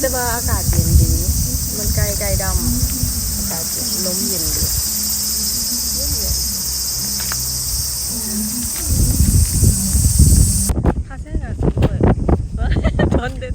ແຕ່ວ່າອາກາດເຢັນດີ ມັນໃກ້ ໃກ້ດຳ ອາກາດເຢັນ ລົມເຢັນດີ ເຢັນໆ ຄ່າເຊື້ອກໍສອງຮ້ອຍ ຕອນເດັດ.